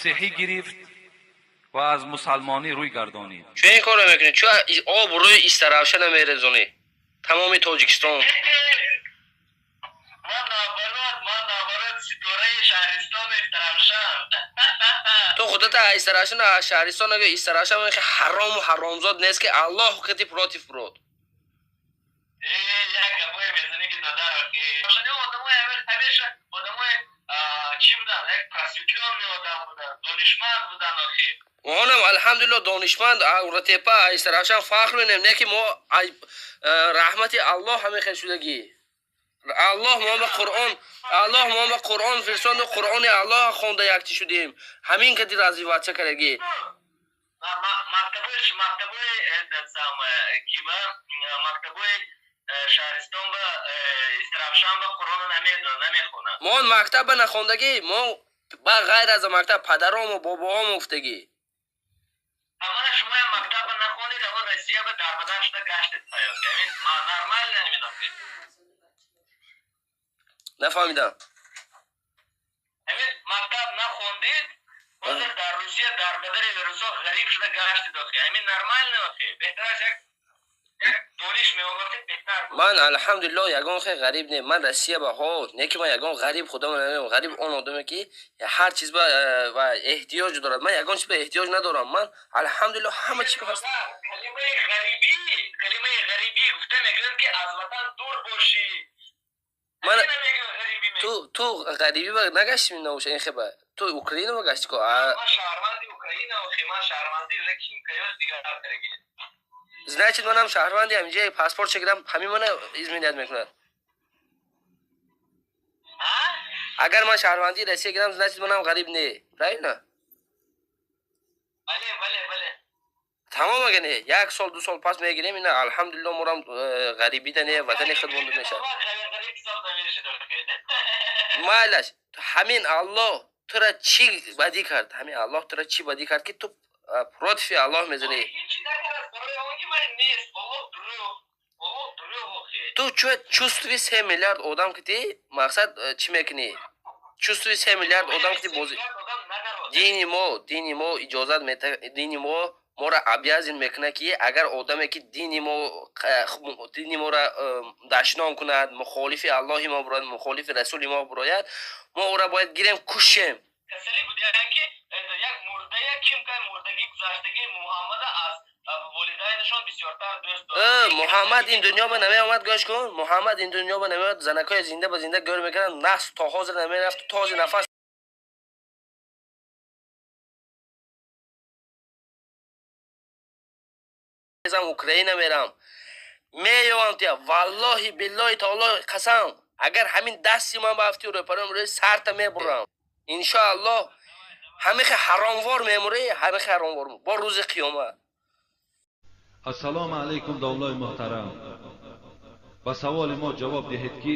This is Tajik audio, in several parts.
Масеҳӣ гирифт ва аз мусалмонӣ рӯй гардонид. Чун ин корро мекунӣ? Чун об рӯи Истаравшана мерезонӣ? Тамоми Тоҷикистон. Ман наоборот, ман наоборот ситораи шаҳристони Истаравшан. Ту худата Истаравшан, шаҳристон нагӯ, Истаравшан ҳарому ҳаромзод нест, ки Аллоҳ кати против брод. Як гапое мезанӣ, ки додар, одамои ҳамеша одамои чӣ буданд, як просветлённый одам буданд, донишманд буданд охи. Онам алҳамдулилло донишманд, Уратепа, Истаравшан фахр менем, не ки мо раҳмати Аллоҳ ҳамин хел шудагӣ. Аллоҳ мо ба Қуръон, Аллоҳ мо ба Қуръон фирсонду, Қуръони Аллоҳ хонда якчи шудем. Ҳамин кади развиваться кардагӣ. Мактабои этот самое киба, мактабои шаҳристон ба Истаравшан ба Қуръона намехонанд. Мо мактаба нахондагӣ, мо ба ғайр аз мактаб падарому бобоҳому гуфтагӣ. Амана шумоям мактаба нахонед, аммо Россия ба дарбадар шуда гаштед ҳаёт. Ҳамин нормально ҳамин охи. Нафаҳмидам. Ҳамин мактаб нахондед, ҳозир дар Русия дарбадари русо ғариб шуда гаштед охи. Ҳамин нормально охи. Беҳтараш як дониш меомӯхтед, беҳтар буд. Ман алҳамдулилло ягон хел ғариб не. Ман Россия ба ҳо, не ки ман ягон ғариб худам намегӯям. Ғариб он одаме ки ҳар чиз ба ва эҳтиёҷ дорад. Ман ягон чиз ба эҳтиёҷ надорам. Ман алҳамдулилло ҳама чи ҳаст. Калимаи ғарибӣ, калимаи ғарибӣ гуфта мегӯянд, ки аз ватан дур бошӣ. Ман ғарибӣ. Ту ғарибӣ ба нагашти набоша ин хеба. Ту Украина ба гашти ко? Ман шаҳрванди Украина охи, ман шаҳрванди уже ким каёс дигар кардаги. Значит, манам шаҳрванди ҳаминҷа паспорт чегирам, ҳамин мана изменять мекунад. Агар ман шаҳрвандии Россия гирам, значит, манам ғариб не, правильно? Бале, бале, бале. Тамом, ага не, як сол, 2 сол пас мегирем ина, алҳамдулилло, морам ғарибида не, ватани худ монда мешавад. Майлаш, ҳамин Аллоҳ тура чӣ бадӣ кард? Ҳамин Аллоҳ тура чӣ бадӣ кард, ки ту против и Аллоҳ мезанӣ? Ту чӯ чувстви 3 миллиард одам ки ти мақсад чӣ мекунӣ? Чувстви 3 миллиард одам ки ти бози дини мо иҷозат мета, дини мо моро обязан мекунад, ки агар одаме ки дини моро дашном кунад, мухолифи Аллоҳи мо бурояд, мухолифи расули мо бурояд, мо ӯро бояд гирем, кушем. Касалӣ будиян, ки як мурдая ким кай мурдагӣ гузаштагии Муҳаммада аз волидайнашон бисёртар дӯст дорад. Муҳаммад ин дунё ба намеомад, гӯш кун, Муҳаммад ин дунё ба намеомад, занакҳои зинда ба зинда гӯр мекарданд, нафс то ҳозир намерафт, то ҳозир нафас Украина мерам, меёвам тия, валлоҳи биллоҳи таоло қасам, агар ҳамин дасти ман баафти рӯпаром рӯи сарта мебурам, иншоаллоҳ. Ҳамихе ҳаромвор мемурӣ, ҳамихе ҳаромвор бо рӯзи қиёмат. Ассалому алайкум, домлои муҳтарам, ба саволи мо ҷавоб диҳед, ки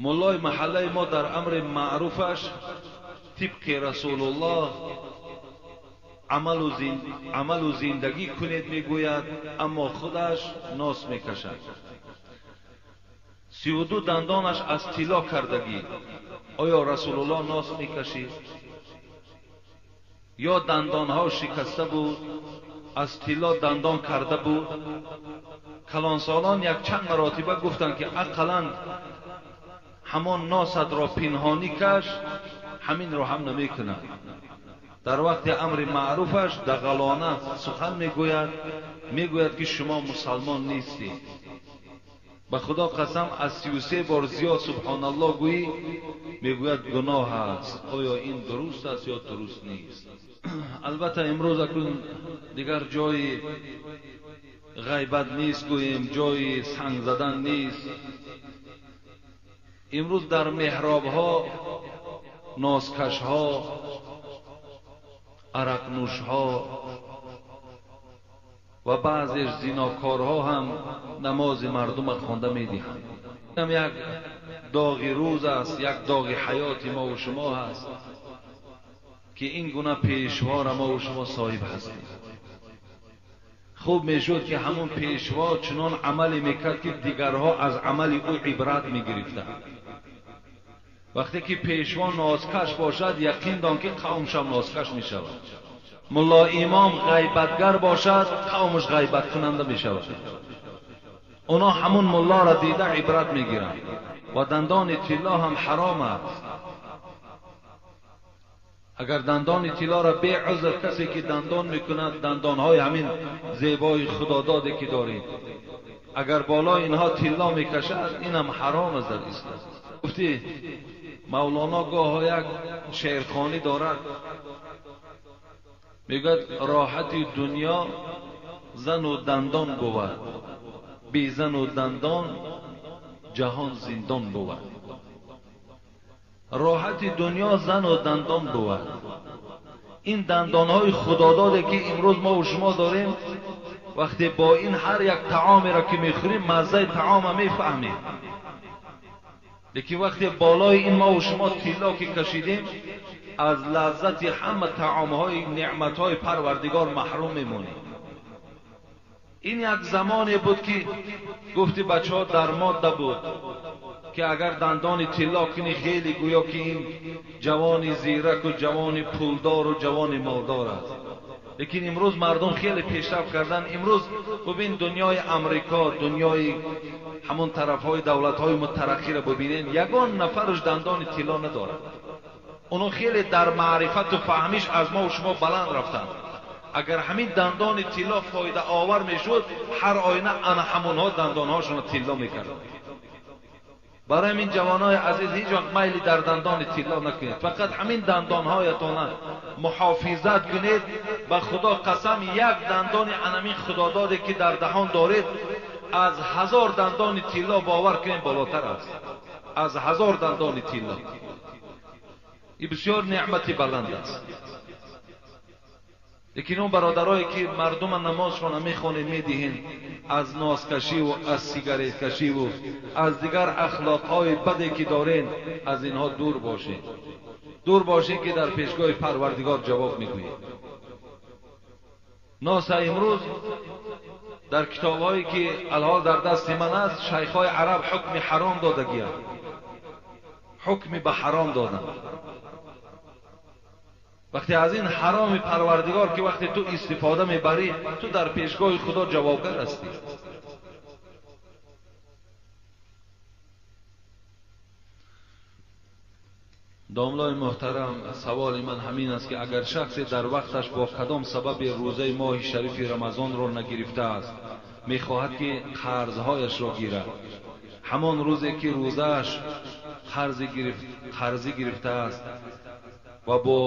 муллои маҳаллаи мо дар амри маъруфаш тибқи Расулуллоҳ амалу зиндагӣ кунед мегӯяд, аммо худаш нос мекашад, 32 дандонаш аз тилло кардагӣ. Оё Расулуллоҳ нос мекашид ё дандонҳо шикаста буд, аз тилло дандон карда буд? Калонсолон якчанд маротиба гуфтанд, ки ақаллан ҳамон носатро пинҳонӣ каш, ҳаминро ҳам намекунад. Дар вақти амри маъруфаш дағалона сухан мегӯяд, мегӯяд, ки шумо мусалмон нестед. Ба Худо қасам, аз 33 бор зиёд субҳоналлоҳ гӯӣ, мегӯяд, гуноҳ аст. Оё ин дуруст аст ё дуруст нест? Албатта, имрӯз акун дигар ҷои ғайбат нест, гӯем, ҷои санг задан нест. Имрӯз дар меҳробҳо носкашҳо, арақнӯшҳо ва баъзеш зинокорҳо ҳам намози мардума хонда медиҳанд. Инам як доғи рӯз аст, як доғи ҳаёти мову шумо ҳаст, ки ин гуна пешвора мову шумо соҳиб ҳастем. Хуб мешуд, ки ҳамун пешво чунон амале мекард, ки дигарҳо аз амали ӯ ибрат мегирифтанд. Вақте ки пешво нозкаш бошад, яқин дон ки қавмшам нозкаш мешавад. Мулло имом ғайбатгар бошад, қавмаш ғайбаткунанда мешавад. Онҳо ҳамун муллоро дида ибрат мегиранд. Ва дандони тилло ҳам ҳаром аст. Агар дандони тиллоро беузр касе ки дандон мекунад, дандонҳои ҳамин зебои худододе ки дорем, агар болои инҳо тилло мекашад, инам ҳаром аст дар ислом. Гуфти Мавлоно гоҳо як шеърхонӣ дорад, мегӯяд роҳати дунё зану дандон бувад, бе зану дандон ҷаҳон зиндон бувад. Роҳати дунё зану дандон бувад. Ин дандонҳои худододе ки имрӯз мо ва шумо дорем, вақте бо ин ҳар як таомеро ки мехӯрем, маззаи таома мефаҳмем. Лекин вақте болои ин мо ва шумо тилло ки кашидем, аз лаззати ҳама таомҳои неъматҳои Парвардигор маҳрум мемонем. Ин як замоне буд ки гуфти бачаҳо дар модда буд ки агар дандони тилло кунӣ, хеле гӯё ки ин ҷавони зираку ҷавони пулдору ҷавони молдор аст. Лекин имрӯз мардум хеле пешрафт карданд. Имрӯз бубин дунёи Амрико, дунёи ҳамон тарафҳои давлатҳои мутараққиро бубинед, ягон нафараш дандони тилло надорад. Онҳо хеле дар маърифату фаҳмиш аз мо ва шумо баланд рафтанд. Агар ҳамин дандони тилло фоидаовар мешуд, ҳар оина ана ҳамонҳо дандонҳошонро тилло мекарданд. Барои ҳамин ҷавонои азиз, ҳеҷ вақт майли дар дандони тилло накунед. Фақат ҳамин дандонҳоятонро муҳофизат кунед. Ба Худо қасам, як дандони анамин худододе ки дар даҳон доред, аз 1000 дандони тилло бовар кунед болотар аст. Аз 1000 дандони тилло. Ин бисёр неъмати баланд аст. Лекин он бародарое ки мардума намозшона мехонед, медиҳед, аз нозкашиву аз сигареткашиву аз дигар ахлоқҳои баде ки доред, аз инҳо дур бошед. Дур бошед ки дар пешгоҳи Парвардигор ҷавоб мегӯед. Носа имрӯз дар китобҳое ки алҳол дар дасти ман аст, шайхҳои араб ҳукми ҳаром додагианд, ҳукми ба ҳаром доданд. Вақте аз ин ҳароми Парвардигор ки вақте ту истифода мебарӣ, ту дар пешгоҳи Худо ҷавобгар ҳастӣ. Домлои муҳтарам, саволи ман ҳамин аст ки агар шахсе дар вақташ бо кадом сабаби рӯзаи моҳи шарифи Рамазонро нагирифтааст, мехоҳад ки қарзҳояшро гирад, ҳамон рӯзе ки рӯзааш қарзӣ гирифтааст ва бо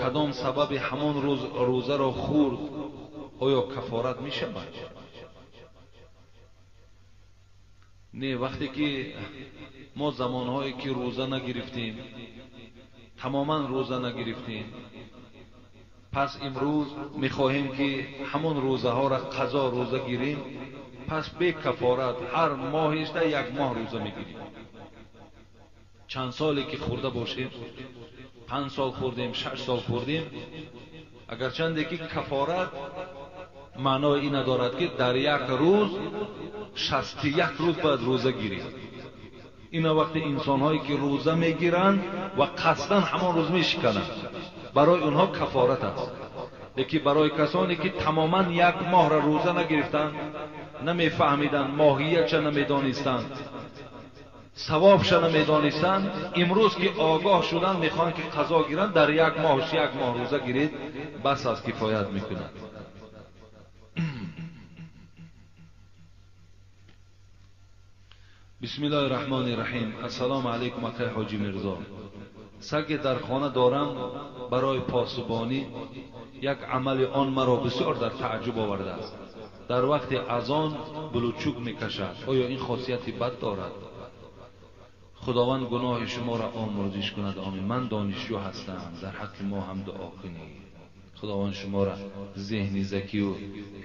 кадом сабаби ҳамон рӯз рӯзаро хӯрд, оё кафорат мешавад? Не, вақте ки мо замонҳое ки рӯза нагирифтем, тамоман рӯза нагирифтем, пас имрӯз мехоҳем ки ҳамон рӯзаҳоро қазо рӯза гирем, пас бе кафорат ҳар моҳишда як моҳ рӯза мегирем. Чанд соле ки хӯрда бошем, 5 сол хӯрдем, 6 сол хӯрдем, агарчанде ки кафорат маънои ин надорад ки дар як рӯз 61 рӯз бояд рӯза гирем. Ина вақте инсонҳое ки рӯза мегиранд ва қасдан ҳамон рӯз мешикананд, барои онҳо кафорат аст. Лекин барои касоне ки тамоман як моҳро рӯза нагирифтанд, намефаҳмиданд, моҳиятша намедонистанд, савобша намедонистанд, имрӯз ки огоҳ шуданд, мехоҳанд ки қазо гиранд, дар як моҳш як моҳ рӯза гиред, бас аз кифоят мекунад. Бисмиллоҳи раҳмони раҳим. Ассалому алайкум акай ҳоҷи Мирзо. Саге дар хона дорам барои посубонӣ. Як амали он маро бисёр дар тааҷҷуб овардааст. Дар вақти азон булучук мекашад. Оё ин хосияти бад дорад? Худованд гуноҳи шуморо омӯрзиш кунад. Омин. Ман донишҷӯ ҳастам, дар ҳаққи мо ҳам дуо кунед. Худованд шуморо зеҳни закию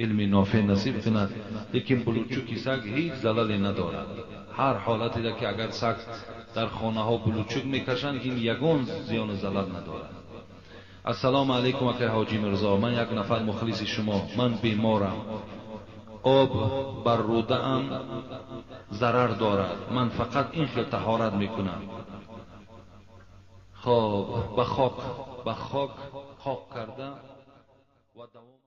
илми нофеъ насиб кунад. Лекин булучуки саг ҳеҷ залале надорад. Ҳар ҳолате ки агар саг дар хонаҳо булучук мекашанд, ин ягон зиёну залал надорад. Ассалому алайкум акай ҳоҷи Мирзо. Ман як нафар мухлиси шумо. Ман беморам, об бар рӯдаам зарар дорад. Ман фақат ин хел таҳорат мекунам. Хоб ба хок, ба хок хок карда ва давом.